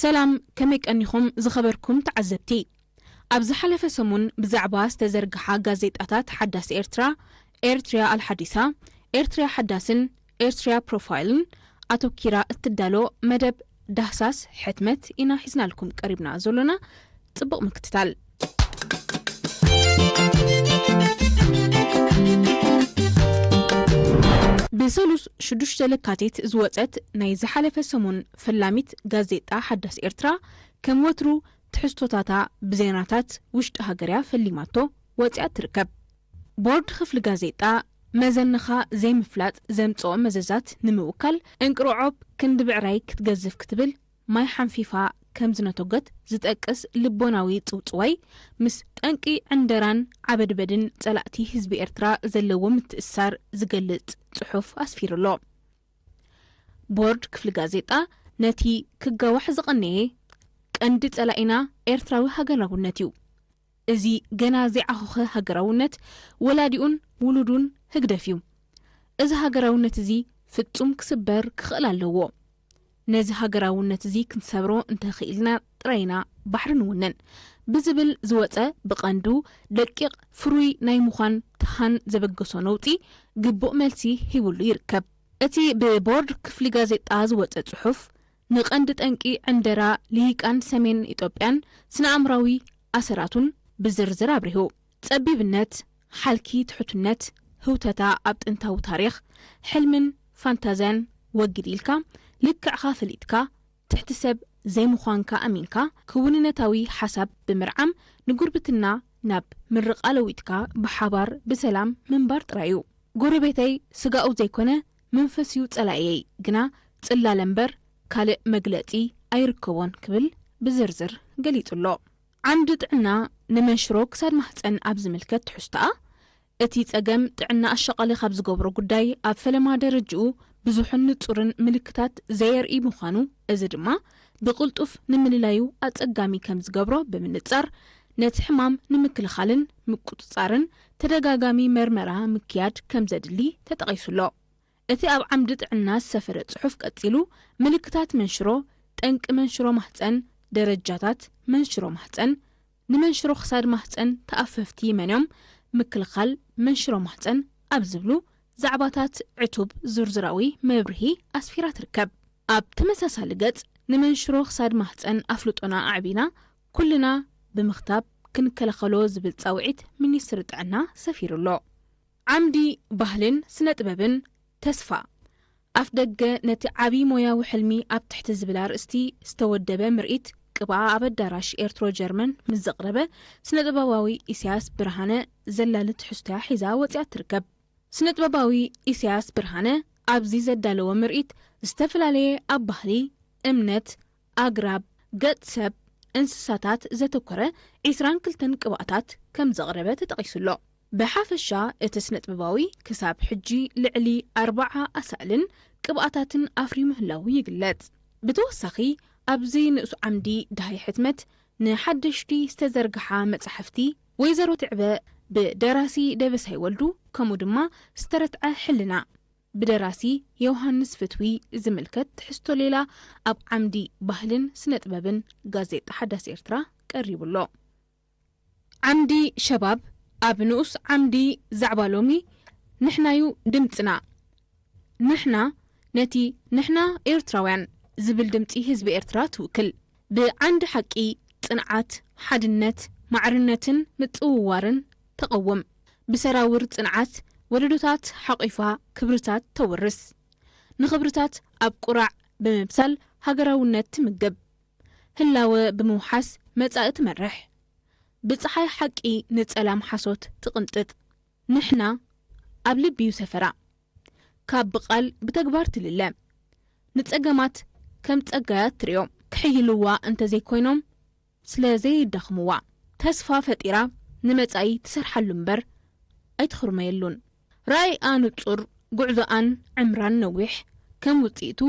ሰላም፣ ከመይ ቀኒኹም ዝኸበርኩም ተዓዘብቲ? ኣብ ዝሓለፈ ሰሙን ብዛዕባ ዝተዘርግሓ ጋዜጣታት ሓዳስ ኤርትራ፣ ኤርትርያ ኣልሓዲሳ፣ ኤርትርያ ሓዳስን ኤርትርያ ፕሮፋይልን ኣተኪራ እትዳሎ መደብ ዳህሳስ ሕትመት ኢና ሒዝናልኩም ቀሪብና ዘሎና። ጽቡቕ ምክትታል። ብሰሉስ ሽዱሽተ ለካቲት ዝወጸት ናይ ዝሓለፈ ሰሙን ፈላሚት ጋዜጣ ሓዳስ ኤርትራ ከም ወትሩ ትሕዝቶታታ ብዜናታት ውሽጢ ሃገርያ ፈሊማቶ ወጺኣ ትርከብ። ቦርድ ክፍሊ ጋዜጣ መዘንኻ ዘይምፍላጥ ዘምጽኦ መዘዛት ንምውካል እንቅርዖብ ክንዲ ብዕራይ ክትገዝፍ ክትብል ማይ ሓንፊፋ ከም ዝነተጎት ዝጠቅስ ልቦናዊ ጽውጽዋይ ምስ ጠንቂ ዕንደራን ዓበድበድን ጸላእቲ ህዝቢ ኤርትራ ዘለዎ ምትእስሳር ዝገልጽ ጽሑፍ ኣስፊሩ ኣሎ። ቦርድ ክፍሊ ጋዜጣ ነቲ ክጋዋሕ ዝቐነየ ቀንዲ ጸላኢና ኤርትራዊ ሃገራውነት እዩ። እዚ ገና ዘይዓኾኸ ሃገራውነት ወላዲኡን ውሉዱን ህግደፍ እዩ። እዚ ሃገራውነት እዚ ፍጹም ክስበር ክኽእል ኣለዎ። ነዚ ሃገራውነት እዚ ክንሰብሮ እንተኽኢልና ጥራይና ባሕሪ ንውንን ብዝብል ዝወጸ ብቐንዱ ደቂቕ ፍሩይ ናይ ምዃን ትሃን ዘበገሶ ነውጺ ግቡእ መልሲ ሂቡሉ ይርከብ። እቲ ብቦርድ ክፍሊ ጋዜጣ ዝወጸ ጽሑፍ ንቐንዲ ጠንቂ ዕንደራ ልሂቃን ሰሜን ኢትዮጵያን ስነ-ኣእምራዊ ኣሰራቱን ብዝርዝር ኣብሪሁ። ጸቢብነት፣ ሓልኪ ትሑትነት፣ ህውተታ ኣብ ጥንታዊ ታሪኽ፣ ሕልምን ፋንታዝያን ወጊድ ኢልካ፣ ልክዕኻ ፈሊጥካ፣ ትሕቲ ሰብ ዘይምዃንካ ኣሚንካ፣ ክውንነታዊ ሓሳብ ብምርዓም ንጉርብትና ናብ ምርቓ ለዊጥካ ብሓባር ብሰላም ምንባር ጥራይ እዩ። ጎረቤተይ ስጋኡ ዘይኮነ መንፈስዩ ጸላእየይ ግና ጽላለ እምበር ካልእ መግለጺ ኣይርከቦን ክብል ብዝርዝር ገሊጹ ኣሎ። ዓምዲ ጥዕና ንመንሽሮ ክሳድ ማህጸን ኣብ ዝምልከት ትሕዝቶኣ፣ እቲ ጸገም ጥዕና ኣሻቓሊ ካብ ዝገብሮ ጉዳይ ኣብ ፈለማ ደረጅኡ ብዙሕን ንጹርን ምልክታት ዘየርኢ ምዃኑ፣ እዚ ድማ ብቕልጡፍ ንምልላዩ ኣጸጋሚ ከም ዝገብሮ ብምንጻር፣ ነቲ ሕማም ንምክልኻልን ምቁጽጻርን ተደጋጋሚ መርመራ ምክያድ ከም ዘድሊ ተጠቒሱ ኣሎ። እቲ ኣብ ዓምዲ ጥዕና ዝሰፈረ ጽሑፍ ቀጺሉ፣ ምልክታት መንሽሮ፣ ጠንቂ መንሽሮ ማህጸን፣ ደረጃታት መንሽሮ ማህጸን፣ ንመንሽሮ ክሳድ ማህጸን ተኣፈፍቲ መን እዮም፣ ምክልኻል መንሽሮ ማህጸን ኣብ ዝብሉ ዛዕባታት ዕቱብ ዝርዝራዊ መብርሂ ኣስፊራ ትርከብ። ኣብ ተመሳሳሊ ገጽ፣ ንመንሽሮ ክሳድ ማህጸን ኣፍልጦና ኣዕቢና ኩልና ብምኽታብ ክንከላኸሎ ዝብል ጻውዒት ሚኒስትሪ ጥዕና ሰፊሩ ኣሎ። ዓምዲ ባህልን ስነ ጥበብን ተስፋ ኣፍ ደገ ነቲ ዓቢ ሞያዊ ሕልሚ ኣብ ትሕቲ ዝብል ኣርእስቲ ዝተወደበ ምርኢት ቅብኣ ኣብ ኣዳራሽ ኤርትሮ ጀርመን ምስ ዘቕረበ ስነ ጥበባዊ ኢሳያስ ብርሃነ ዘላሊ ትሕዝቶያ ሒዛ ወጺኣ ትርከብ። ስነ ጥበባዊ ኢሳያስ ብርሃነ ኣብዚ ዘዳለዎ ምርኢት ዝተፈላለየ ኣብ ባህሊ፣ እምነት፣ ኣግራብ፣ ገጽ ሰብ፣ እንስሳታት ዘተኮረ ዒስራን ክልተን ቅብኣታት ከም ዘቕረበ ተጠቒሱ ኣሎ። ብሓፈሻ እቲ ስነ ጥበባዊ ክሳብ ሕጂ ልዕሊ ኣርባዓ ኣሳእልን ቅብኣታትን ኣፍርዩ ምህላዉ ይግለጽ። ብተወሳኺ ኣብዚ ንኡስ ዓምዲ ደሃይ ሕትመት ንሓደሽቲ ዝተዘርግሓ መጻሕፍቲ ወይዘሮ ትዕበ ብደራሲ ደበሳይ ወልዱ ከምኡ ድማ ዝተረትዐ ሕልና ብደራሲ ዮሃንስ ፍትዊ ዝምልከት ትሕዝቶ ሌላ ኣብ ዓምዲ ባህልን ስነ ጥበብን ጋዜጣ ሓዳስ ኤርትራ ቀሪቡ ኣሎ። ዓምዲ ሸባብ ኣብ ንኡስ ዓምዲ ዛዕባ ሎሚ ንሕናዩ ድምጽና። ንሕና ነቲ ንሕና ኤርትራውያን ዝብል ድምጺ ህዝቢ ኤርትራ ትውክል። ብዓንዲ ሓቂ ጽንዓት፣ ሓድነት፣ ማዕርነትን ምጽውዋርን ተቐውም። ብሰራውር ጽንዓት ወለዶታት ሓቒፋ ክብርታት ተውርስ። ንኽብርታት ኣብ ቁራዕ ብምብሳል ሃገራውነት ትምግብ። ህላወ ብምውሓስ መጻኢ ትመርሕ። ብጸሓይ ሓቂ ንጸላም ሓሶት ትቕንጥጥ። ንሕና ኣብ ልቢ እዩ ሰፈራ። ካብ ብቓል ብተግባር ትልለ። ንጸገማት ከም ጸጋያት ትርእዮ። ክሕይልዋ እንተዘይኮይኖም ስለ ዘየዳኽምዋ። ተስፋ ፈጢራ ንመጻኢ ትሰርሓሉ እምበር ኣይትኽርመየሉን። ራእይኣ ንጹር፣ ጉዕዞኣን ዕምራን ነዊሕ፣ ከም ውጽኢቱ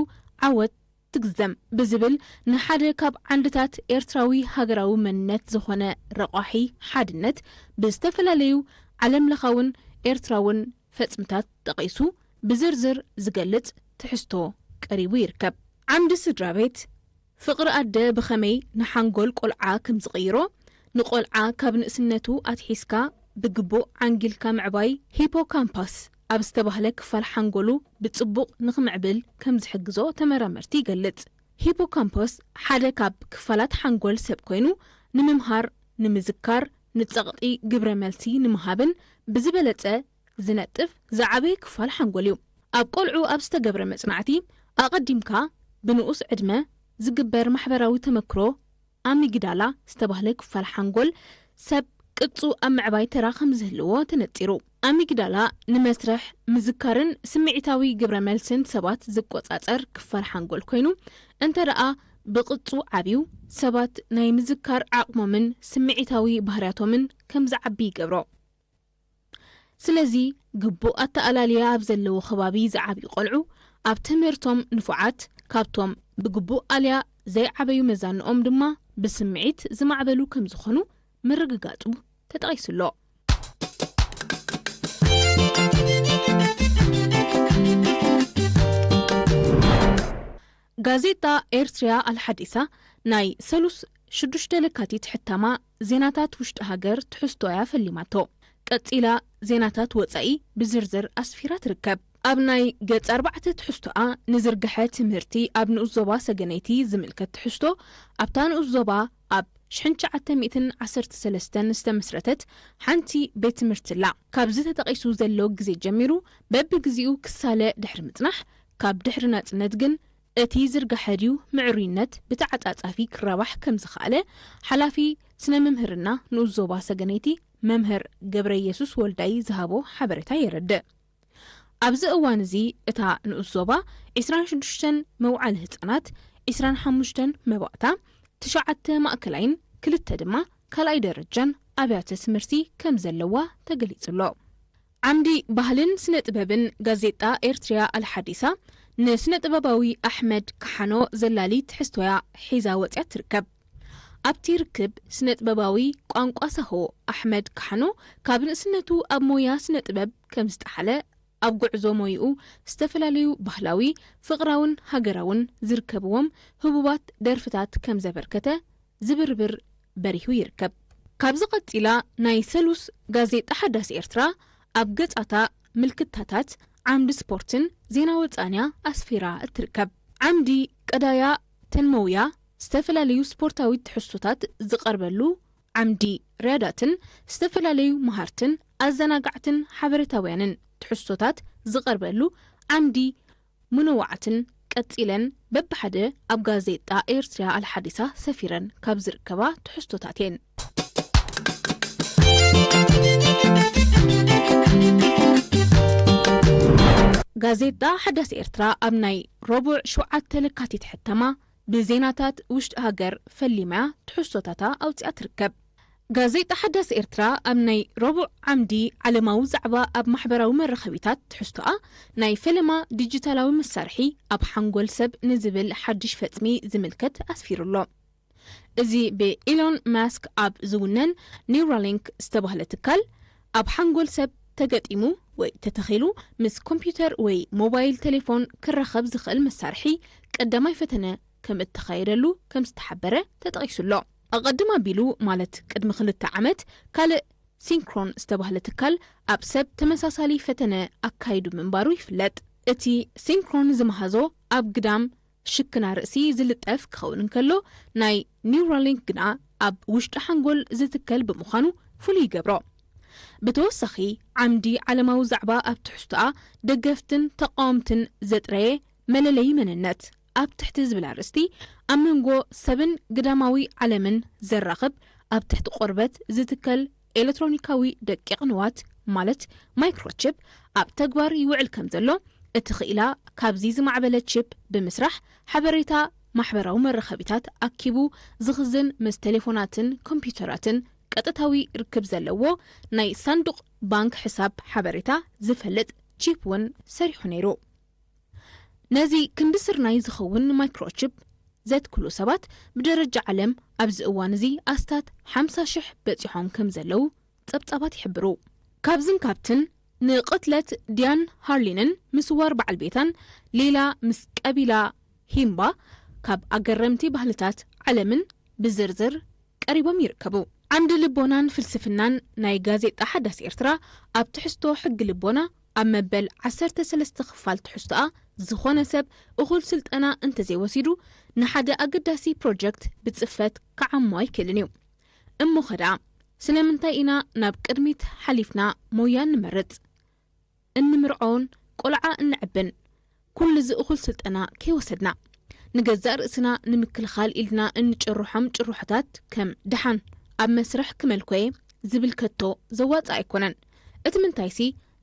ዓወት ትግዘም ብዝብል ንሓደ ካብ ዓንድታት ኤርትራዊ ሃገራዊ መንነት ዝኾነ ረቋሒ ሓድነት ብዝተፈላለዩ ዓለምለኻውን ኤርትራውን ፈጽምታት ጠቒሱ ብዝርዝር ዝገልጽ ትሕዝቶ ቀሪቡ ይርከብ። ዓምዲ ስድራ ቤት፣ ፍቕሪ ኣደ ብኸመይ ንሓንጎል ቆልዓ ከም ዝቕይሮ፣ ንቆልዓ ካብ ንእስነቱ ኣትሒዝካ ብግቡእ ዓንጊልካ ምዕባይ፣ ሂፖካምፓስ ኣብ ዝተባህለ ክፋል ሓንጎሉ ብጽቡቕ ንኽምዕብል ከም ዝሕግዞ ተመራመርቲ ይገልጽ። ሂፖካምፓስ ሓደ ካብ ክፋላት ሓንጎል ሰብ ኮይኑ፣ ንምምሃር፣ ንምዝካር፣ ንጸቕጢ ግብረ መልሲ ንምሃብን ብዝበለጸ ዝነጥፍ ዝዓበየ ክፋል ሓንጎል እዩ። ኣብ ቆልዑ ኣብ ዝተገብረ መጽናዕቲ፣ ኣቐዲምካ ብንኡስ ዕድመ ዝግበር ማሕበራዊ ተመክሮ፣ ኣሚግዳላ ዝተባህለ ክፋል ሓንጎል ሰብ ቅጹ ኣብ ምዕባይ ተራ ከም ዝህልዎ ተነጺሩ። ኣሚግዳላ ንመስርሕ ምዝካርን ስምዒታዊ ግብረ መልስን ሰባት ዝቆጻጸር ክፋል ሓንጎል ኮይኑ፣ እንተ ደኣ ብቕጹ ዓብዩ፣ ሰባት ናይ ምዝካር ዓቕሞምን ስምዒታዊ ባህርያቶምን ከም ዝዓቢ ይገብሮ። ስለዚ፣ ግቡእ ኣተኣላልያ ኣብ ዘለዎ ከባቢ ዝዓብዩ ቆልዑ፣ ኣብ ትምህርቶም ንፉዓት፣ ካብቶም ብግቡእ ኣልያ ዘይዓበዩ መዛንኦም ድማ ብስምዒት ዝማዕበሉ ከም ዝኾኑ ምርግጋጹ ተጠቒሱ ኣሎ። ጋዜጣ ኤርትርያ ኣልሓዲሳ ናይ ሰሉስ ሽዱሽተ ለካቲት ሕታማ ዜናታት ውሽጢ ሃገር ትሕዝቶ እያ ፈሊማቶ። ቀጺላ ዜናታት ወጻኢ ብዝርዝር ኣስፊራ ትርከብ። ኣብ ናይ ገጽ ኣርባዕተ ትሕዝቶኣ ንዝርግሐ ትምህርቲ ኣብ ንኡስ ዞባ ሰገነይቲ ዝምልከት ትሕዝቶ፣ ኣብታ ንኡስ ዞባ ኣብ ሽሕን ትሽዓተ ሚእትን ዓሰርተ ሰለስተን ዝተመስረተት ሓንቲ ቤት ትምህርቲ ኣላ። ካብዚ ተጠቒሱ ዘሎ ግዜ ጀሚሩ በብግዜኡ ክሳለ ድሕሪ ምጽናሕ፣ ካብ ድሕሪ ናጽነት ግን እቲ ዝርግሐ ድዩ ምዕሩይነት ብተዓጻጻፊ ክራባሕ ከም ዝኸኣለ ሓላፊ ስነ ምምህርና ንኡስ ዞባ ሰገነይቲ መምህር ገብረ ኢየሱስ ወልዳይ ዝሃቦ ሓበሬታ የረድእ። ኣብዚ እዋን እዚ እታ ንኡስ ዞባ ዕስራን ሽዱሽተን መውዓሊ ህጻናት፣ ዕስራን ሓሙሽተን መባእታ፣ ትሽዓተ ማእከላይን ክልተ ድማ ካልኣይ ደረጃን ኣብያተ ትምህርቲ ከም ዘለዋ ተገሊጹ ኣሎ። ዓምዲ ባህልን ስነ ጥበብን ጋዜጣ ኤርትርያ ኣልሓዲሳ ንስነ ጥበባዊ ኣሕመድ ከሓኖ ዘላሊ ትሕዝቶያ ሒዛ ወጽያ ትርከብ። ኣብቲ ርክብ ስነ ጥበባዊ ቋንቋ ሳሆ ኣሕመድ ከሓኖ ካብ ንእስነቱ ኣብ ሞያ ስነ ጥበብ ከም ዝጠሓለ፣ ኣብ ጉዕዞ ሞይኡ ዝተፈላለዩ ባህላዊ፣ ፍቕራውን ሃገራውን ዝርከብዎም ህቡባት ደርፍታት ከም ዘበርከተ ዝብርብር በሪሁ ይርከብ። ካብዚ ቀጺላ ናይ ሰሉስ ጋዜጣ ሓዳስ ኤርትራ ኣብ ገጻታ ምልክታታት ዓምዲ ስፖርትን ዜና ወጻንያ ኣስፊራ እትርከብ። ዓምዲ ቀዳያ ተንመውያ ዝተፈላለዩ ስፖርታዊ ትሕዝቶታት ዝቐርበሉ ዓምዲ ርያዳትን ዝተፈላለዩ መሃርትን ኣዘናጋዕትን ሓበሬታውያንን ትሕዝቶታት ዝቐርበሉ ዓምዲ ምንዋዓትን ቀጺለን በብሓደ ኣብ ጋዜጣ ኤርትርያ ኣልሓዲሳ ሰፊረን ካብ ዝርከባ ትሕዝቶታት እየን። ጋዜጣ ሓዳስ ኤርትራ ኣብ ናይ ረቡዕ ሸውዓተ ለካቲት ሕተማ ብዜናታት ውሽጢ ሃገር ፈሊማ ትሕዝቶታታ ኣውጺኣ ትርከብ። ጋዜጣ ሓዳስ ኤርትራ ኣብ ናይ ረቡዕ ዓምዲ ዓለማዊ ዛዕባ ኣብ ማሕበራዊ መራኸቢታት ትሕዝቶኣ ናይ ፈለማ ዲጂታላዊ መሳርሒ ኣብ ሓንጎል ሰብ ንዝብል ሓድሽ ፈጽሚ ዝምልከት ኣስፊሩ ኣሎ። እዚ ብኢሎን ማስክ ኣብ ዝውነን ኒውራሊንክ ዝተባህለ ትካል ኣብ ሓንጎል ሰብ ተገጢሙ ወይ ተተኺሉ ምስ ኮምፒውተር ወይ ሞባይል ቴሌፎን ክራኸብ ዝኽእል መሳርሒ ቀዳማይ ፈተነ ከም እተኻየደሉ ከም ዝተሓበረ ተጠቒሱ ኣሎ። ኣቐድም ኣቢሉ፣ ማለት ቅድሚ ክልተ ዓመት፣ ካልእ ሲንክሮን ዝተባህለ ትካል ኣብ ሰብ ተመሳሳሊ ፈተነ ኣካይዱ ምንባሩ ይፍለጥ። እቲ ሲንክሮን ዝመሃዞ ኣብ ግዳም ሽክና ርእሲ ዝልጠፍ ክኸውን እንከሎ፣ ናይ ኒውራሊንክ ግና ኣብ ውሽጢ ሓንጎል ዝትከል ብምዃኑ ፍሉይ ይገብሮ። ብተወሳኺ፣ ዓምዲ ዓለማዊ ዛዕባ ኣብ ትሕዝቶኣ ደገፍትን ተቓወምትን ዘጥረየ መለለዪ መንነት ኣብ ትሕቲ ዝብል ኣርእስቲ፣ ኣብ መንጎ ሰብን ግዳማዊ ዓለምን ዘራኽብ ኣብ ትሕቲ ቆርበት ዝትከል ኤሌክትሮኒካዊ ደቂቕ ንዋት፣ ማለት ማይክሮቺፕ፣ ኣብ ተግባር ይውዕል ከም ዘሎ፣ እቲ ክኢላ ካብዚ ዝማዕበለ ቺፕ ብምስራሕ ሓበሬታ ማሕበራዊ መራኸቢታት ኣኪቡ ዝኽዝን፣ ምስ ቴሌፎናትን ኮምፒውተራትን ቀጥታዊ ርክብ ዘለዎ ናይ ሳንዱቕ ባንክ ሕሳብ ሓበሬታ ዝፈልጥ ቺፕ እውን ሰሪሑ ነይሩ። ነዚ ክንዲ ስርናይ ዝኸውን ማይክሮቺፕ ዘትክሉ ሰባት ብደረጃ ዓለም ኣብዚ እዋን እዚ ኣስታት ሓምሳ ሽሕ በጺሖም ከም ዘለዉ ጸብጻባት ይሕብሩ። ካብዝን ካብትን ንቕትለት ዲያን ሃርሊንን ምስዋር በዓል ቤታን ሌላ ምስ ቀቢላ ሂምባ ካብ ኣገረምቲ ባህልታት ዓለምን ብዝርዝር ቀሪቦም ይርከቡ። ዓምዲ ልቦናን ፍልስፍናን ናይ ጋዜጣ ሓዳስ ኤርትራ ኣብ ትሕዝቶ ሕጊ ልቦና ኣብ መበል ዓሰርተ ሰለስተ ክፋል ትሕዝቶኣ ዝኾነ ሰብ እኹል ስልጠና እንተዘይወሲዱ ንሓደ ኣገዳሲ ፕሮጀክት ብጽፈት ክዓሞ ኣይክእልን እዩ። እሞ ኸደኣ ስለምንታይ ኢና ናብ ቅድሚት ሓሊፍና ሞያ እንመርጽ? እንምርዖን ቆልዓ እንዕብን ኩሉ እዚ እኹል ስልጠና ከይወሰድና ንገዛእ ርእስና ንምክልኻል ኢልና እንጭርሖም ጭርሖታት ከም ደሓን ኣብ መስርሕ ክመልኮየ ዝብል ከቶ ዘዋጽእ ኣይኮነን። እቲ ምንታይሲ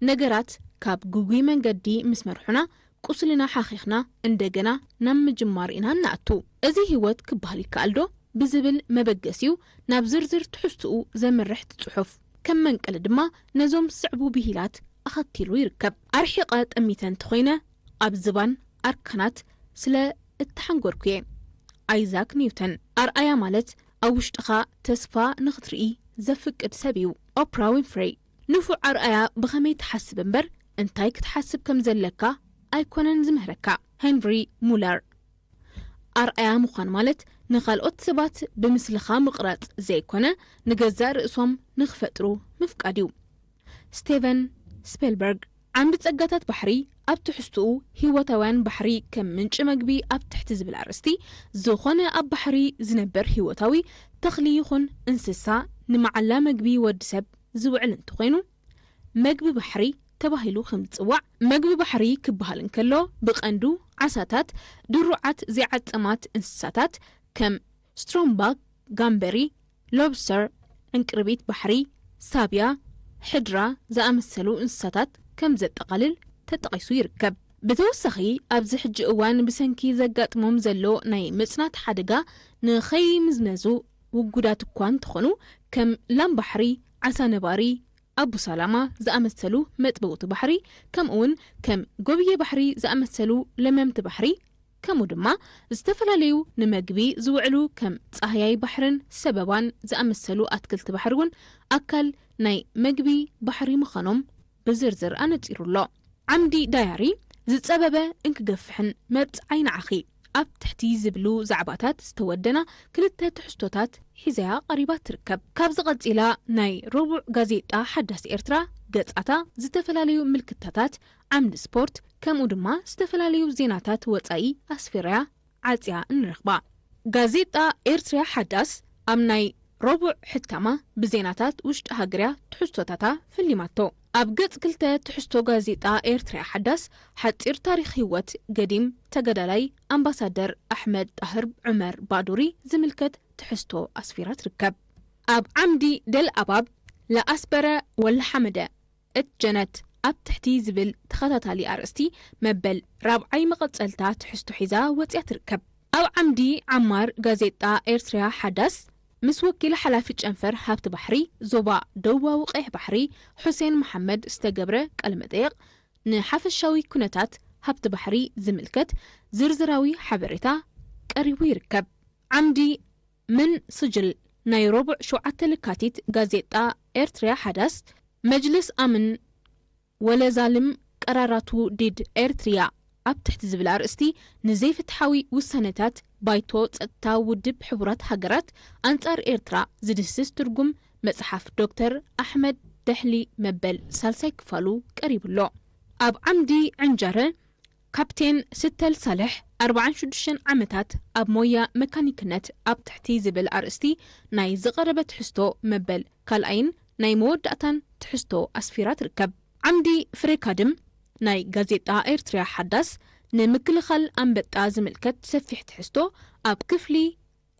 ነገራት ካብ ግጉይ መንገዲ ምስ መርሑና ቁስልና ሓኺኽና እንደገና ናብ ምጅማር ኢና እንኣቱ። እዚ ህይወት ክበሃል ይከኣል ዶ ብዝብል መበገሲኡ ናብ ዝርዝር ትሕዝትኡ ዘምርሕ እቲ ጽሑፍ ከም መንቀሊ ድማ ነዞም ዝስዕቡ ብሂላት ኣኸቲሉ ይርከብ። ኣርሒቐ ጠሚተ እንተኾይነ ኣብ ዝባን ኣርካናት ስለ እተሓንጎርኩ እየ። ኣይዛክ ኒውተን። ኣርኣያ ማለት ኣብ ውሽጥኻ ተስፋ ንኽትርኢ ዘፍቅድ ሰብ እዩ። ኦፕራ ዊንፍሬይ። ንፉዕ ኣርኣያ ብኸመይ ትሓስብ እምበር እንታይ ክትሓስብ ከም ዘለካ ኣይኮነን ዝምህረካ። ሄንሪ ሙለር። ኣርኣያ ምዃን ማለት ንኻልኦት ሰባት ብምስልኻ ምቕራጽ ዘይኮነ ንገዛእ ርእሶም ንኽፈጥሩ ምፍቃድ እዩ። ስቴቨን ስፔልበርግ። ዓምዲ ጸጋታት ባሕሪ ኣብ ትሕዝትኡ ህይወታውያን ባሕሪ ከም ምንጪ መግቢ ኣብ ትሕቲ ዝብል ኣርእስቲ ዝኾነ ኣብ ባሕሪ ዝነበር ህይወታዊ ተኽሊ ይኹን እንስሳ ንመዓላ መግቢ ወዲ ሰብ ዝውዕል እንተኾይኑ መግቢ ባሕሪ ተባሂሉ ከም ዝጽዋዕ። መግቢ ባሕሪ ክበሃል እንከሎ ብቐንዱ ዓሳታት፣ ድሩዓት ዘይዓጸማት እንስሳታት ከም ስትሮምባክ፣ ጋምበሪ፣ ሎብስተር፣ ዕንቅርቢት ባሕሪ፣ ሳብያ፣ ሕድራ ዝኣመሰሉ እንስሳታት ከም ዘጠቓልል ተጠቒሱ ይርከብ። ብተወሳኺ ኣብዚ ሕጂ እዋን ብሰንኪ ዘጋጥሞም ዘሎ ናይ ምጽናት ሓደጋ ንኸይምዝመዙ ውጉዳት እኳ እንተኾኑ ከም ላም ባሕሪ፣ ዓሳ ነባሪ፣ ኣቡሳላማ ዝኣመሰሉ መጥበውቲ ባሕሪ ከምኡውን ከም ጎብየ ባሕሪ ዝኣመሰሉ ለመምቲ ባሕሪ ከምኡ ድማ ዝተፈላለዩ ንመግቢ ዝውዕሉ ከም ጻህያይ ባሕርን ሰበባን ዝኣመሰሉ ኣትክልቲ ባሕሪ እውን ኣካል ናይ መግቢ ባሕሪ ምዃኖም ብዝርዝር ኣነጺሩ ኣሎ። ዓምዲ ዳያሪ ዝጸበበ እንክገፍሕን መብጽዓይ ንዓኺ ኣብ ትሕቲ ዝብሉ ዛዕባታት ዝተወደና ክልተ ትሕዝቶታት ሒዛያ ቀሪባ ትርከብ። ካብዚ ቀጺላ ናይ ረቡዕ ጋዜጣ ሓዳስ ኤርትራ ገጻታ ዝተፈላለዩ ምልክታታት ዓምዲ ስፖርት ከምኡ ድማ ዝተፈላለዩ ዜናታት ወጻኢ ኣስፊራያ ዓጽያ እንረኽባ። ጋዜጣ ኤርትርያ ሓዳስ ኣብ ናይ ረቡዕ ሕታማ ብዜናታት ውሽጢ ሃገርያ ትሕዝቶታታ ፈሊማቶ። ኣብ ገጽ ክልተ ትሕዝቶ ጋዜጣ ኤርትርያ ሓዳስ ሓጺር ታሪኽ ህይወት ገዲም ተጋዳላይ ኣምባሳደር ኣሕመድ ጣህር ዑመር ባዱሪ ዝምልከት ትሕዝቶ ኣስፊራ ትርከብ። ኣብ ዓምዲ ደል ኣባብ ለኣስበረ ወልሓመደ እት ጀነት ኣብ ትሕቲ ዝብል ተኸታታሊ ኣርእስቲ መበል ራብዓይ መቐጸልታ ትሕዝቶ ሒዛ ወጺኣ ትርከብ። ኣብ ዓምዲ ዓማር ጋዜጣ ኤርትርያ ሓዳስ ምስ ወኪል ሓላፊ ጨንፈር ሃብቲ ባሕሪ ዞባ ደቡባዊ ቀይሕ ባሕሪ ሑሴን መሓመድ ዝተገብረ ቃለ መጠይቕ ንሓፈሻዊ ኩነታት ሃብቲ ባሕሪ ዝምልከት ዝርዝራዊ ሓበሬታ ቀሪቡ ይርከብ። ዓምዲ ምን ስጅል ናይ ረቡዕ ሸውዓተ ለካቲት ጋዜጣ ኤርትርያ ሓዳስ መጅልስ ኣምን ወለዛልም ቀራራቱ ዲድ ኤርትርያ ኣብ ትሕቲ ዝብል ኣርእስቲ ንዘይፍትሓዊ ውሳነታት ባይቶ ጸጥታ ውድብ ሕቡራት ሃገራት ኣንጻር ኤርትራ ዝድህስስ ትርጉም መጽሓፍ ዶክተር ኣሕመድ ደሕሊ መበል ሳልሳይ ክፋሉ ቀሪቡ ኣሎ። ኣብ ዓምዲ ዕንጀረ ካፕቴን ስተል ሳልሕ ኣርባዓን ሽዱሽተን ዓመታት ኣብ ሞያ መካኒክነት ኣብ ትሕቲ ዝብል ኣርእስቲ ናይ ዝቐረበ ትሕዝቶ መበል ካልኣይን ናይ መወዳእታን ትሕዝቶ ኣስፊራ ትርከብ። ዓምዲ ፍሬ ካድም ናይ ጋዜጣ ኤርትርያ ሓዳስ ንምክልኻል ኣንበጣ ዝምልከት ሰፊሕ ትሕዝቶ ኣብ ክፍሊ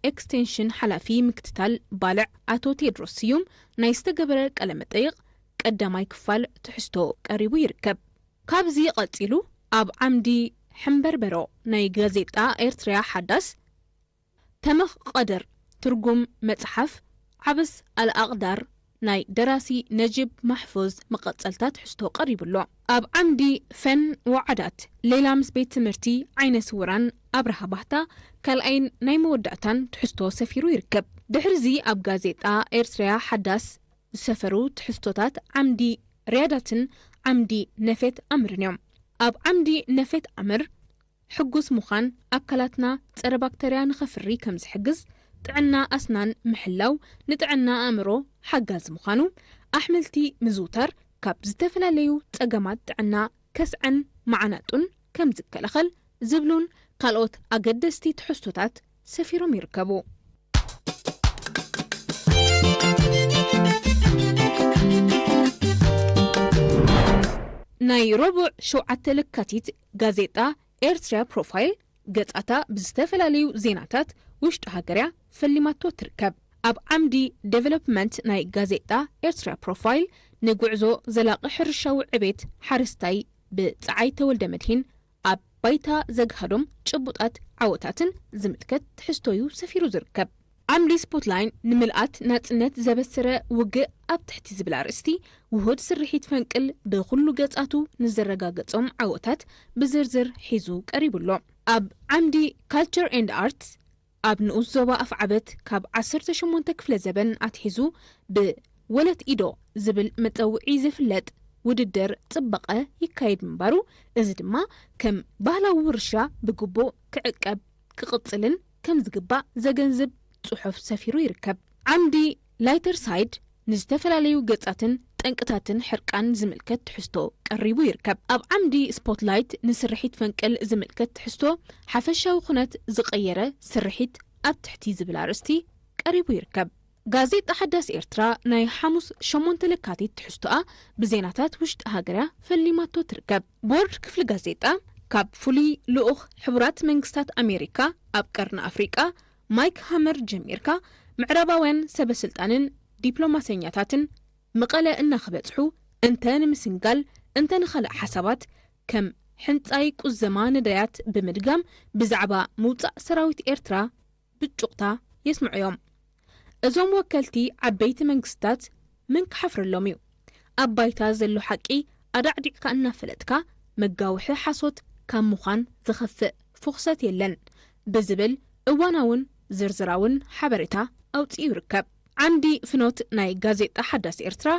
ኤክስቴንሽን ሓላፊ ምክትታል ባልዕ ኣቶ ቴድሮስ ስዩም ናይ ዝተገበረ ቀለመጠይቕ ቀዳማይ ክፋል ትሕዝቶ ቀሪቡ ይርከብ። ካብዚ ቀጺሉ ኣብ ዓምዲ ሕምበርበሮ ናይ ጋዜጣ ኤርትርያ ሓዳስ ተመኽ ቀደር ትርጉም መጽሓፍ ዓብስ ኣልኣቕዳር ናይ ደራሲ ነጂብ ማሕፉዝ መቐጸልታ ትሕዝቶ ቀሪቡ ኣሎ። ኣብ ዓምዲ ፈን ወዓዳት ሌላ ምስ ቤት ትምህርቲ ዓይነ ስውራን ኣብርሃ ባህታ ካልኣይን ናይ መወዳእታን ትሕዝቶ ሰፊሩ ይርከብ። ድሕርዚ ኣብ ጋዜጣ ኤርትርያ ሓዳስ ዝሰፈሩ ትሕዝቶታት ዓምዲ ርያዳትን ዓምዲ ነፌት ኣምርን እዮም። ኣብ ዓምዲ ነፌት ኣምር ሕጉስ ምዃን ኣካላትና ጸረ ባክተርያ ንኸፍሪ ከም ዝሕግዝ፣ ጥዕና ኣስናን ምሕላው ንጥዕና ኣእምሮ ሓጋዚ ምዃኑ፣ ኣሕምልቲ ምዝውታር ካብ ዝተፈላለዩ ጸገማት ጥዕና ከስዐን መዓናጡን ከም ዝከላኸል ዝብሉን ካልኦት ኣገደስቲ ትሕዝቶታት ሰፊሮም ይርከቡ። ናይ ረቡዕ ሸውዓተ ለካቲት ጋዜጣ ኤርትራ ፕሮፋይል ገጻታ ብዝተፈላለዩ ዜናታት ውሽጢ ሃገርያ ፈሊማቶ ትርከብ። ኣብ ዓምዲ ዴቨሎፕመንት ናይ ጋዜጣ ኤርትራ ፕሮፋይል ንጉዕዞ ዘላቒ ሕርሻዊ ዕቤት ሓረስታይ ብጸዓይ ተወልደ መድሂን ኣብ ባይታ ዘግሃዶም ጭቡጣት ዓወታትን ዝምልከት ትሕዝቶዩ ሰፊሩ ዝርከብ። ዓምዲ ስፖትላይን ንምልኣት ናጽነት ዘበሰረ ውግእ ኣብ ትሕቲ ዝብል ኣርእስቲ ውሁድ ስርሒት ፈንቅል ብኹሉ ገጻቱ ንዘረጋገጾም ዓወታት ብዝርዝር ሒዙ ቀሪቡ ኣሎ። ኣብ ዓምዲ ካልቸር ኤንድ ኣርትስ ኣብ ንኡስ ዞባ ኣፍዓበት ካብ ዓሰርተ ሸሞንተ ክፍለ ዘበን ኣትሒዙ ብወለት ኢዶ ዝብል መጸውዒ ዝፍለጥ ውድድር ጽባቐ ይካየድ ምንባሩ፣ እዚ ድማ ከም ባህላዊ ውርሻ ብግቡእ ክዕቀብ ክቕጽልን ከም ዝግባእ ዘገንዝብ ጽሑፍ ሰፊሩ ይርከብ። ዓምዲ ላይተር ሳይድ ንዝተፈላለዩ ገጻትን ጠንቅታትን ሕርቃን ዝምልከት ትሕዝቶ ቀሪቡ ይርከብ። ኣብ ዓምዲ ስፖትላይት ንስርሒት ፈንቅል ዝምልከት ትሕዝቶ ሓፈሻዊ ኩነት ዝቐየረ ስርሒት ኣብ ትሕቲ ዝብል ኣርእስቲ ቀሪቡ ይርከብ። ጋዜጣ ሓዳስ ኤርትራ ናይ ሓሙስ ሸሞንተ ለካቲት ትሕዝቶኣ ብዜናታት ውሽጢ ሃገርያ ፈሊማቶ ትርከብ። ቦርድ ክፍሊ ጋዜጣ ካብ ፍሉይ ልኡኽ ሕቡራት መንግስታት ኣሜሪካ ኣብ ቀርኒ ኣፍሪቃ ማይክ ሃመር ጀሚርካ ምዕራባውያን ሰበስልጣንን ዲፕሎማሰኛታትን መቐለ እናኽበጽሑ እንተ ንምስንጋል እንተ ንኻልእ ሓሳባት ከም ሕንጻይ ቁዘማ ነዳያት ብምድጋም ብዛዕባ ምውጻእ ሰራዊት ኤርትራ ብጩቕታ የስምዑ እዮም። እዞም ወከልቲ ዓበይቲ መንግስታት መን ክሓፍረሎም እዩ? ኣብ ባይታ ዘሎ ሓቂ ኣዳዕዲዕካ እናፈለጥካ መጋውሒ ሓሶት ካብ ምዃን ዝኸፍእ ፍኹሰት የለን ብዝብል እዋናውን ዝርዝራውን ሓበሬታ ኣውጺኡ ይርከብ። ዓንዲ ፍኖት ናይ ጋዜጣ ሓዳስ ኤርትራ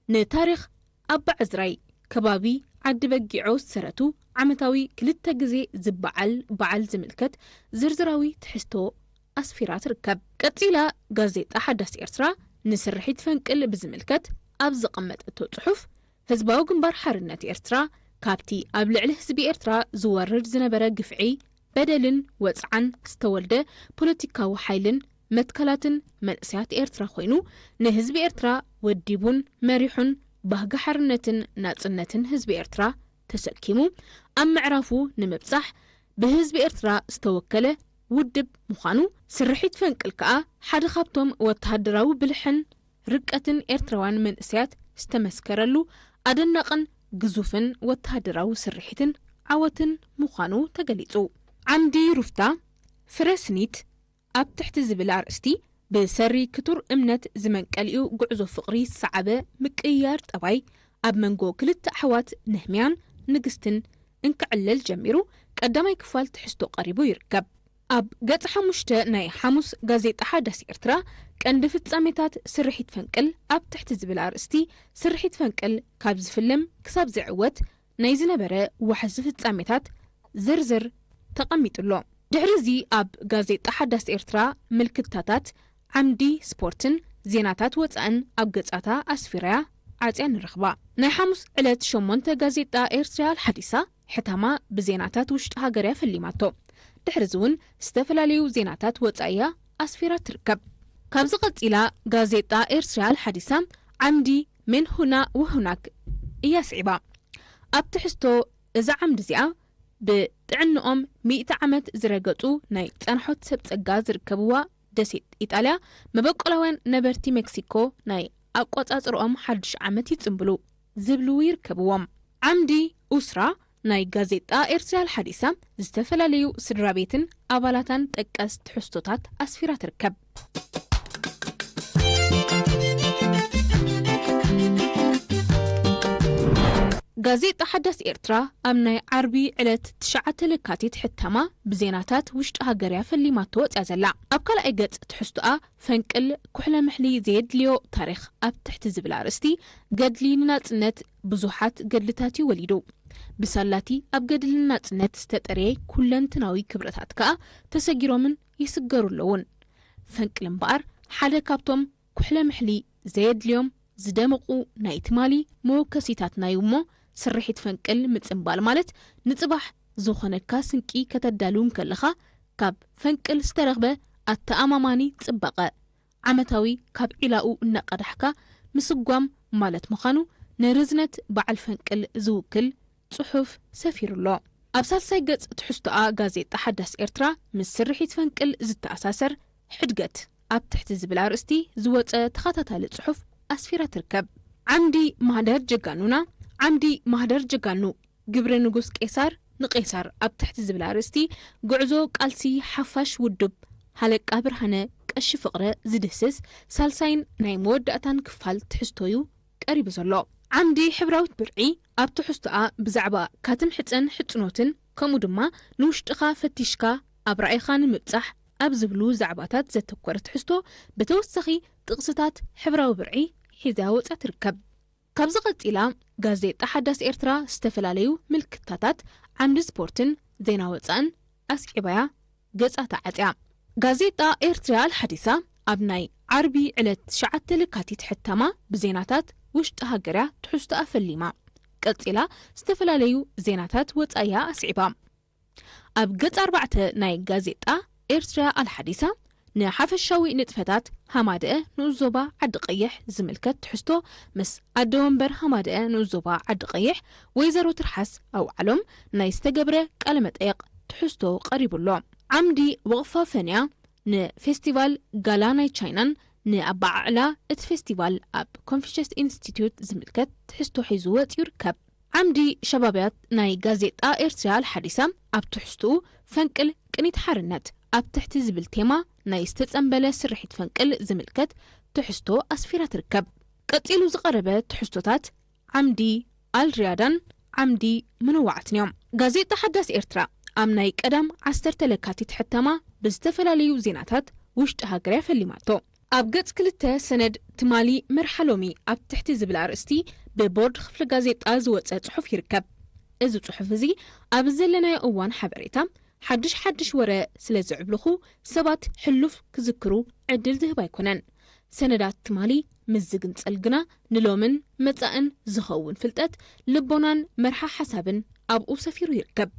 ንታሪኽ ኣባ ዕዝራይ ከባቢ ዓዲ በጊዖ ዝሰረቱ ዓመታዊ ክልተ ግዜ ዝበዓል በዓል ዝምልከት ዝርዝራዊ ትሕዝቶ ኣስፊራ ትርከብ። ቀጺላ ጋዜጣ ሓዳስ ኤርትራ ንስርሒት ፈንቅል ብዝምልከት ኣብ ዘቐመጠቶ ጽሑፍ፣ ህዝባዊ ግንባር ሓርነት ኤርትራ ካብቲ ኣብ ልዕሊ ህዝቢ ኤርትራ ዝወርድ ዝነበረ ግፍዒ፣ በደልን ወጽዓን ዝተወልደ ፖለቲካዊ ሓይልን መትከላትን መንእሰያት ኤርትራ ኮይኑ፣ ንህዝቢ ኤርትራ ወዲቡን መሪሑን ባህጊ ሓርነትን ናጽነትን ህዝቢ ኤርትራ ተሰኪሙ ኣብ ምዕራፉ ንምብጻሕ ብህዝቢ ኤርትራ ዝተወከለ ውድብ ምዃኑ፣ ስርሒት ፈንቅል ከኣ ሓደ ካብቶም ወተሃደራዊ ብልሕን ርቀትን ኤርትራውያን መንእሰያት ዝተመስከረሉ ኣደናቕን ግዙፍን ወተሃደራዊ ስርሒትን ዓወትን ምዃኑ ተገሊጹ። ዓንዲ ሩፍታ ፍረ ስኒት ኣብ ትሕቲ ዝብል ኣርእስቲ፣ ብሰሪ ክቱር እምነት ዝመንቀሊኡ ጉዕዞ ፍቕሪ ዝሰዓበ ምቅይያር ጠባይ ኣብ መንጎ ክልተ ኣሕዋት ነህምያን ንግስትን እንክዕለል ጀሚሩ፣ ቀዳማይ ክፋል ትሕዝቶ ቀሪቡ ይርከብ። ኣብ ገጽ ሓሙሽተ ናይ ሓሙስ ጋዜጣ ሓዳስ ኤርትራ፣ ቀንዲ ፍጻሜታት ስርሒት ፈንቅል ኣብ ትሕቲ ዝብል ኣርእስቲ፣ ስርሒት ፈንቅል ካብ ዝፍለም ክሳብ ዝዕወት ናይ ዝነበረ ዋሕዚ ፍጻሜታት ዝርዝር ተቐሚጡ ኣሎ። ድሕሪ እዚ ኣብ ጋዜጣ ሓዳስ ኤርትራ ምልክታታት ዓምዲ ስፖርትን ዜናታት ወጻእን ኣብ ገጻታ ኣስፊራያ ዓጽያ ንረኽባ። ናይ ሓሙስ ዕለት ሸሞንተ ጋዜጣ ኤርትራ ኣልሓዲሳ ሕታማ ብዜናታት ውሽጢ ሃገርያ ፈሊማቶ። ድሕሪ እዚ እውን ዝተፈላለዩ ዜናታት ወጻእያ ኣስፊራ ትርከብ። ካብዚ ቀጺላ ጋዜጣ ኤርትራ ኣልሓዲሳ ዓምዲ ሜን ሁና ወሁናክ እያ ስዒባ። ኣብ ትሕዝቶ እዛ ዓምዲ እዚኣ ብጥዕንኦም ሚእቲ ዓመት ዝረገጹ ናይ ጸንሖት ሰብ ጸጋ ዝርከብዋ ደሴት ኢጣልያ መበቆላውያን ነበርቲ ሜክሲኮ ናይ ኣቆጻጽርኦም ሓድሽ ዓመት ይጽንብሉ ዝብሉ ይርከብዎም። ዓምዲ ኡስራ ናይ ጋዜጣ ኤርትራ ኣልሓዲሳ ዝተፈላለዩ ስድራ ቤትን ኣባላታን ጠቀስ ትሕዝቶታት ኣስፊራ ትርከብ። ጋዜጣ ሓዳስ ኤርትራ ኣብ ናይ ዓርቢ ዕለት ትሽዓተ ለካቲት ሕታማ ብዜናታት ውሽጢ ሃገር እያ ፈሊማቶ ወጽያ ዘላ። ኣብ ካልኣይ ገጽ ትሕዝቶኣ ፈንቅል ኩሕለ ምሕሊ ዘየድልዮ ታሪኽ ኣብ ትሕቲ ዝብል ኣርእስቲ፣ ገድሊ ንናጽነት ብዙሓት ገድልታት እዩ ወሊዱ። ብሳላቲ ኣብ ገድሊ ንናጽነት ዝተጠርየ ኩለንትናዊ ክብረታት ከኣ ተሰጊሮምን ይስገሩ ኣለውን። ፈንቅል እምበኣር ሓደ ካብቶም ኩሕለ ምሕሊ ዘየድልዮም ዝደመቑ ናይ ትማሊ መወከሲታትና እዩ እሞ፣ ስርሒት ፈንቅል ምጽንባል ማለት ንጽባሕ ዝኾነካ ስንቂ ከተዳልው እንከለኻ ካብ ፈንቅል ዝተረኽበ ኣተኣማማኒ ጽባቐ ዓመታዊ ካብ ዒላኡ እናቐዳሕካ ምስጓም ማለት ምዃኑ ንርዝነት በዓል ፈንቅል ዝውክል ጽሑፍ ሰፊሩ ኣሎ። ኣብ ሳልሳይ ገጽ ትሕዝቶኣ ጋዜጣ ሓዳስ ኤርትራ ምስ ስርሒት ፈንቅል ዝተኣሳሰር ሕድገት ኣብ ትሕቲ ዝብል ኣርእስቲ ዝወጸ ተኸታታሊ ጽሑፍ ኣስፊራ ትርከብ። ዓምዲ ማህደር ጀጋኑና፣ ዓምዲ ማህደር ጀጋኑ፣ ግብሪ ንጉስ ቄሳር ንቄሳር ኣብ ትሕቲ ዝብል ኣርእስቲ፣ ጉዕዞ ቃልሲ ሓፋሽ ውድብ ሃለቃ ብርሃነ ቀሺ ፍቕረ ዝድህስስ ሳልሳይን ናይ መወዳእታን ክፋል ትሕዝቶ እዩ ቀሪቡ ዘሎ። ዓምዲ ሕብራዊት ብርዒ ኣብ ትሕዝቶኣ ብዛዕባ ካትም ሕጸን ሕጽኖትን፣ ከምኡ ድማ ንውሽጥኻ ፈቲሽካ ኣብ ራእይኻ ንምብጻሕ ኣብ ዝብሉ ዛዕባታት ዘተኮረ ትሕዝቶ፣ ብተወሳኺ ጥቕስታት ሕብራዊ ብርዒ ሒዛ ወጻ ትርከብ። ካብዚ ቀጺላ፣ ጋዜጣ ሓዳስ ኤርትራ ዝተፈላለዩ ምልክታታት ዓምዲ ስፖርትን ዜና ወጻእን ኣስዒባያ ገጻ ተዓጽያ። ጋዜጣ ኤርትራ ኣልሓዲሳ ኣብ ናይ ዓርቢ ዕለት ትሽዓተ ለካቲት ሕታማ ብዜናታት ውሽጢ ሃገርያ ትሕዝቶኣ ፈሊማ። ቀጺላ ዝተፈላለዩ ዜናታት ወጻእያ ኣስዒባ። ኣብ ገጽ ኣርባዕተ ናይ ጋዜጣ ኤርትራ ኣልሓዲሳ ንሓፈሻዊ ንጥፈታት ሃማደአ ንኡስ ዞባ ዓዲ ቀይሕ ዝምልከት ትሕዝቶ ምስ ኣደ ወንበር ሃማደአ ንኡስ ዞባ ዓዲ ቀይሕ ወይዘሮ ትርሓስ ኣውዓሎም ናይ ዝተገብረ ቃለ መጠየቕ ትሕዝቶ ቀሪቡ ኣሎ። ዓምዲ ወቕፋ ፈንያ ንፌስቲቫል ጋላ ናይ ቻይናን ንኣበዓዕላ እቲ ፌስቲቫል ኣብ ኮንፊሽስ ኢንስቲትዩት ዝምልከት ትሕዝቶ ሒዙ ወጺኡ ይርከብ። ዓምዲ ሸባብያት ናይ ጋዜጣ ኤርትራ ኣልሓዲሳ ኣብ ትሕዝትኡ ፈንቅል ቅኒት ሓርነት ኣብ ትሕቲ ዝብል ቴማ ናይ ዝተጸንበለ ስርሒት ፈንቅል ዝምልከት ትሕዝቶ ኣስፊራ ትርከብ። ቀጺሉ ዝቐረበ ትሕዝቶታት ዓምዲ ኣልሪያዳን ዓምዲ ምንዋዓትን እዮም። ጋዜጣ ሓዳስ ኤርትራ ኣብ ናይ ቀዳም ዓሰርተ ለካቲት ሕታማ ብዝተፈላለዩ ዜናታት ውሽጢ ሃገር እያ ፈሊማቶ። ኣብ ገጽ ክልተ ሰነድ ትማሊ መርሓ ሎሚ ኣብ ትሕቲ ዝብል ኣርእስቲ ብቦርድ ክፍሊ ጋዜጣ ዝወጸ ጽሑፍ ይርከብ። እዚ ጽሑፍ እዚ ኣብ ዘለናዮ እዋን ሓበሬታ ሓድሽ ሓድሽ ወረ ስለ ዝዕብልኹ ሰባት ሕሉፍ ክዝክሩ ዕድል ዝህብ ኣይኮነን። ሰነዳት ትማሊ ምስ ዝግንጸል ግና ንሎምን መጻእን ዝኸውን ፍልጠት፣ ልቦናን መርሓ ሓሳብን ኣብኡ ሰፊሩ ይርከብ።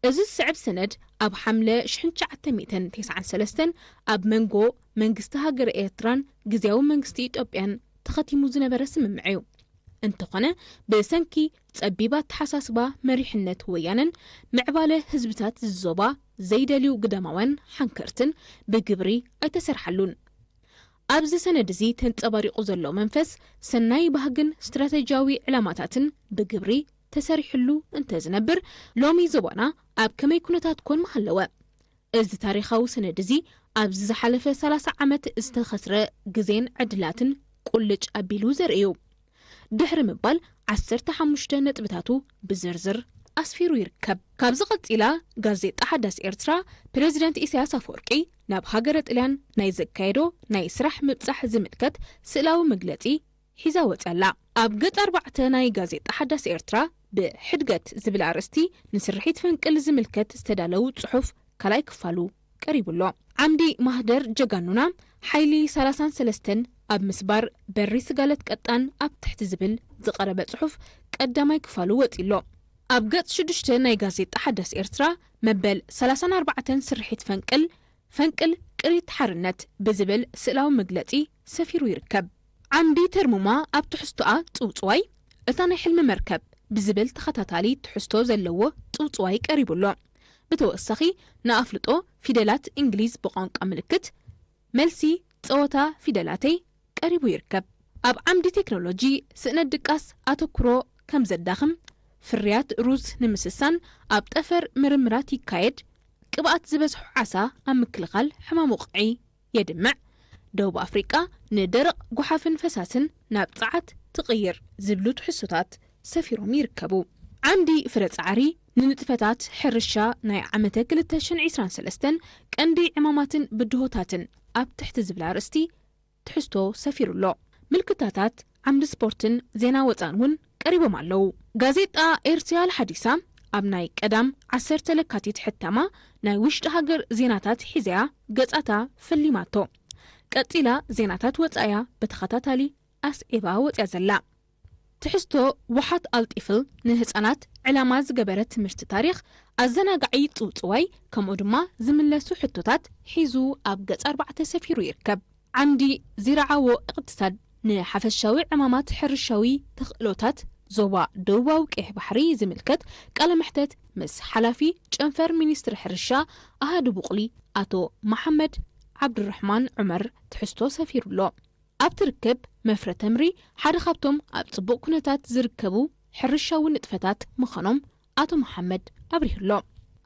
እዚ ዝስዕብ ሰነድ ኣብ ሓምለ ሽሕን ትሽዓተ ሚእትን ተስዓን ሰለስተን ኣብ መንጎ መንግስቲ ሃገረ ኤርትራን ግዝያዊ መንግስቲ ኢትዮጵያን ተኸቲሙ ዝነበረ ስምምዕ እዩ። እንተኾነ፣ ብሰንኪ ጸቢብ ኣተሓሳስባ መሪሕነት ወያነን ምዕባለ ህዝብታት ዝዞባ ዘይደልዩ ግዳማውያን ሓንከርትን ብግብሪ ኣይተሰርሓሉን። ኣብዚ ሰነድ እዚ ተንጸባሪቑ ዘሎ መንፈስ ሰናይ ባህግን ስትራተጂያዊ ዕላማታትን ብግብሪ ተሰሪሕሉ እንተዝነብር፣ ሎሚ ዞባና ኣብ ከመይ ኩነታት ኮን ምሃለወ? እዚ ታሪኻዊ ሰነድ እዚ ኣብዚ ዝሓለፈ ሰላሳ ዓመት ዝተኸስረ ግዜን ዕድላትን ቁልጭ ኣቢሉ ዘርኢ እዩ። ድሕሪ ምባል ዓሰርተ ሓሙሽተ ነጥብታቱ ብዝርዝር ኣስፊሩ ይርከብ። ካብዚ ቀጺላ ጋዜጣ ሓዳስ ኤርትራ ፕረዚደንት ኢሳያስ ኣፈወርቂ ናብ ሃገረ ጥልያን ናይ ዘካየዶ ናይ ስራሕ ምብጻሕ ዝምልከት ስእላዊ መግለጺ ሒዛ ወጺኣ ኣላ። ኣብ ገጽ ኣርባዕተ ናይ ጋዜጣ ሓዳስ ኤርትራ ብሕድገት ዝብል ኣርእስቲ ንስርሒት ፈንቅል ዝምልከት ዝተዳለው ጽሑፍ ካልኣይ ክፋሉ ቀሪቡ ኣሎ። ዓምዲ ማህደር ጀጋኑና ሓይሊ ሰላሳን ሰለስተን ኣብ ምስባር በሪ ስጋለት ቀጣን ኣብ ትሕቲ ዝብል ዝቐረበ ጽሑፍ ቀዳማይ ክፋሉ ወጺ ኣሎ። ኣብ ገጽ ሽዱሽተ ናይ ጋዜጣ ሓዳስ ኤርትራ መበል ሰላሳን ኣርባዕተን ስርሒት ፈንቅል፣ ፈንቅል ቅሪት ሓርነት ብዝብል ስእላዊ መግለጺ ሰፊሩ ይርከብ። ዓምዲ ተርሙማ ኣብ ትሕዝቶኣ ጽውጽዋይ እታ ናይ ሕልሚ መርከብ ብዝብል ተኸታታሊ ትሕዝቶ ዘለዎ ጽውጽዋይ ቀሪቡ ኣሎ። ብተወሳኺ ንኣፍልጦ ፊደላት እንግሊዝ ብቋንቋ ምልክት፣ መልሲ ጸወታ ፊደላተይ ቀሪቡ ይርከብ። ኣብ ዓምዲ ቴክኖሎጂ ስእነት ድቃስ ኣተኩሮ ከም ዘዳኽም፣ ፍርያት ሩዝ ንምስሳን ኣብ ጠፈር ምርምራት ይካየድ፣ ቅብኣት ዝበዝሖ ዓሳ ኣብ ምክልኻል ሕማም ወቕዒ የድምዕ፣ ደቡብ ኣፍሪቃ ንደረቕ ጓሓፍን ፈሳስን ናብ ጸዓት ትቕይር ዝብሉ ትሕዝቶታት ሰፊሮም ይርከቡ። ዓምዲ ፍረ ጻዕሪ ንንጥፈታት ሕርሻ ናይ ዓመተ ክልተ ሽሕን ዕስራን ሰለስተን ቀንዲ ዕማማትን ብድሆታትን ኣብ ትሕቲ ዝብል ኣርእስቲ ትሕዝቶ ሰፊሩ ኣሎ። ምልክታታት ዓምዲ ስፖርትን ዜና ወፃን እውን ቀሪቦም ኣለዉ። ጋዜጣ ኤርትሪያ ሓዲሳ ኣብ ናይ ቀዳም ዓሰርተ ለካቲት ሕታማ ናይ ውሽጢ ሃገር ዜናታት ሒዘያ ገጻታ ፈሊማቶ። ቀጺላ ዜናታት ወጻያ ብተኸታታሊ ኣስዒባ ወጽያ ዘላ። ትሕዝቶ ውሓት ኣልጢፍል ንህጻናት ዕላማ ዝገበረ ትምህርቲ ታሪኽ፣ ኣዘናጋዒ ጽውጽዋይ፣ ከምኡ ድማ ዝምለሱ ሕቶታት ሒዙ ኣብ ገጽ ኣርባዕተ ሰፊሩ ይርከብ። ዓምዲ ዝረዓዎ እቕትሳድ ንሓፈሻዊ ዕማማት ሕርሻዊ ተኽእሎታት ዞባ ደቡባዊ ቀይሕ ባሕሪ ዝምልከት ቃለ መሕተት ምስ ሓላፊ ጨንፈር ሚኒስትሪ ሕርሻ ኣሃዱ ቡቕሊ ኣቶ መሓመድ ዓብዱራሕማን ዑመር ትሕዝቶ ሰፊሩ ኣሎ። ኣብ ትርከብ መፍረ ተምሪ ሓደ ካብቶም ኣብ ጽቡቕ ኩነታት ዝርከቡ ሕርሻዊ ንጥፈታት ምዃኖም ኣቶ መሓመድ ኣብሪሁ ኣሎ።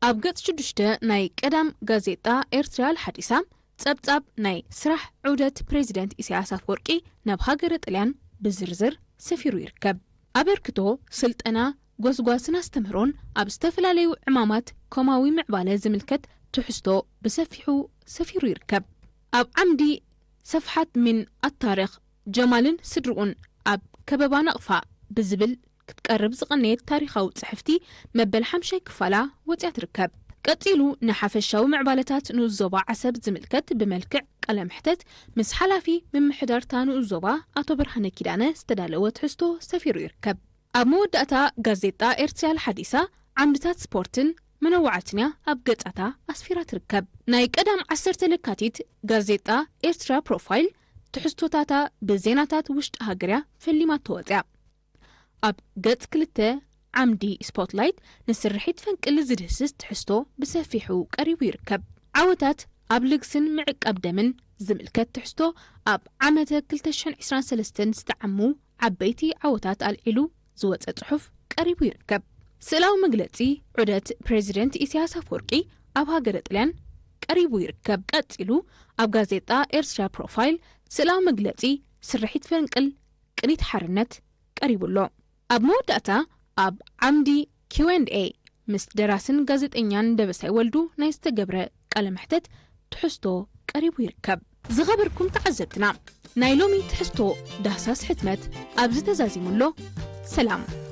ኣብ ገጽ ሽዱሽተ ናይ ቀዳም ጋዜጣ ኤርትሪያ ሓዲሳ ጸብጻብ ናይ ስራሕ ዑደት ፕሬዚደንት ኢሳያስ ኣፈወርቂ ናብ ሃገረ ጥልያን ብዝርዝር ሰፊሩ ይርከብ። ኣበርክቶ ስልጠና፣ ጎስጓስን ኣስተምህሮን ኣብ ዝተፈላለዩ ዕማማት ኮማዊ ምዕባለ ዝምልከት ትሕዝቶ ብሰፊሑ ሰፊሩ ይርከብ። ኣብ ዓምዲ ሰፍሓት ምን ኣታሪኽ ጀማልን ስድርኡን ኣብ ከበባ ናቕፋ ብዝብል ክትቀርብ ዝቐነየት ታሪኻዊ ጽሕፍቲ መበል ሓምሻይ ክፋላ ወጽያ ትርከብ። ቀጺሉ ንሓፈሻዊ ምዕባለታት ንኡስ ዞባ ዓሰብ ዝምልከት ብመልክዕ ቃለ መሕተት ምስ ሓላፊ ምምሕዳርታ ንኡስ ዞባ ኣቶ ብርሃነ ኪዳነ ዝተዳለወ ትሕዝቶ ሰፊሩ ይርከብ። ኣብ መወዳእታ ጋዜጣ ኤርትሪያ ሓዲሳ ዓምድታት ስፖርትን መነዋዕትን እያ ኣብ ገጻታ ኣስፊራ ትርከብ። ናይ ቀዳም ዓሰርተ ለካቲት ጋዜጣ ኤርትራ ፕሮፋይል ትሕዝቶታታ ብዜናታት ውሽጢ ሃገር እያ ፈሊማቶ ወጽያ። ኣብ ገጽ ክልተ ዓምዲ ስፖትላይት ንስርሒት ፈንቅል ዝድህስስ ትሕዝቶ ብሰፊሑ ቀሪቡ ይርከብ። ዓወታት ኣብ ልግስን ምዕቃብ ደምን ዝምልከት ትሕዝቶ ኣብ ዓመተ ክልተ ሽሕን ዕስራን ሰለስተን ዝተዓሙ ዓበይቲ ዓወታት ኣልዒሉ ዝወጸ ጽሑፍ ቀሪቡ ይርከብ። ስእላዊ መግለጺ ዑደት ፕሬዚደንት ኢሳያስ ኣፈወርቂ ኣብ ሃገረ ጥልያን ቀሪቡ ይርከብ። ቀጺሉ ኣብ ጋዜጣ ኤርትራ ፕሮፋይል ስእላዊ መግለጺ ስርሒት ፈንቅል ቅኒት ሓርነት ቀሪቡ ኣሎ። ኣብ መወዳእታ ኣብ ዓምዲ ኪው ኤንድ ኤ ምስ ደራስን ጋዜጠኛን ደበሳይ ወልዱ ናይ ዝተገብረ ቃለ መሕተት ትሕዝቶ ቀሪቡ ይርከብ። ዝኸበርኩም ተዓዘብትና፣ ናይ ሎሚ ትሕዝቶ ዳህሳስ ሕትመት ኣብዚ ተዛዚሙ ኣሎ። ሰላም።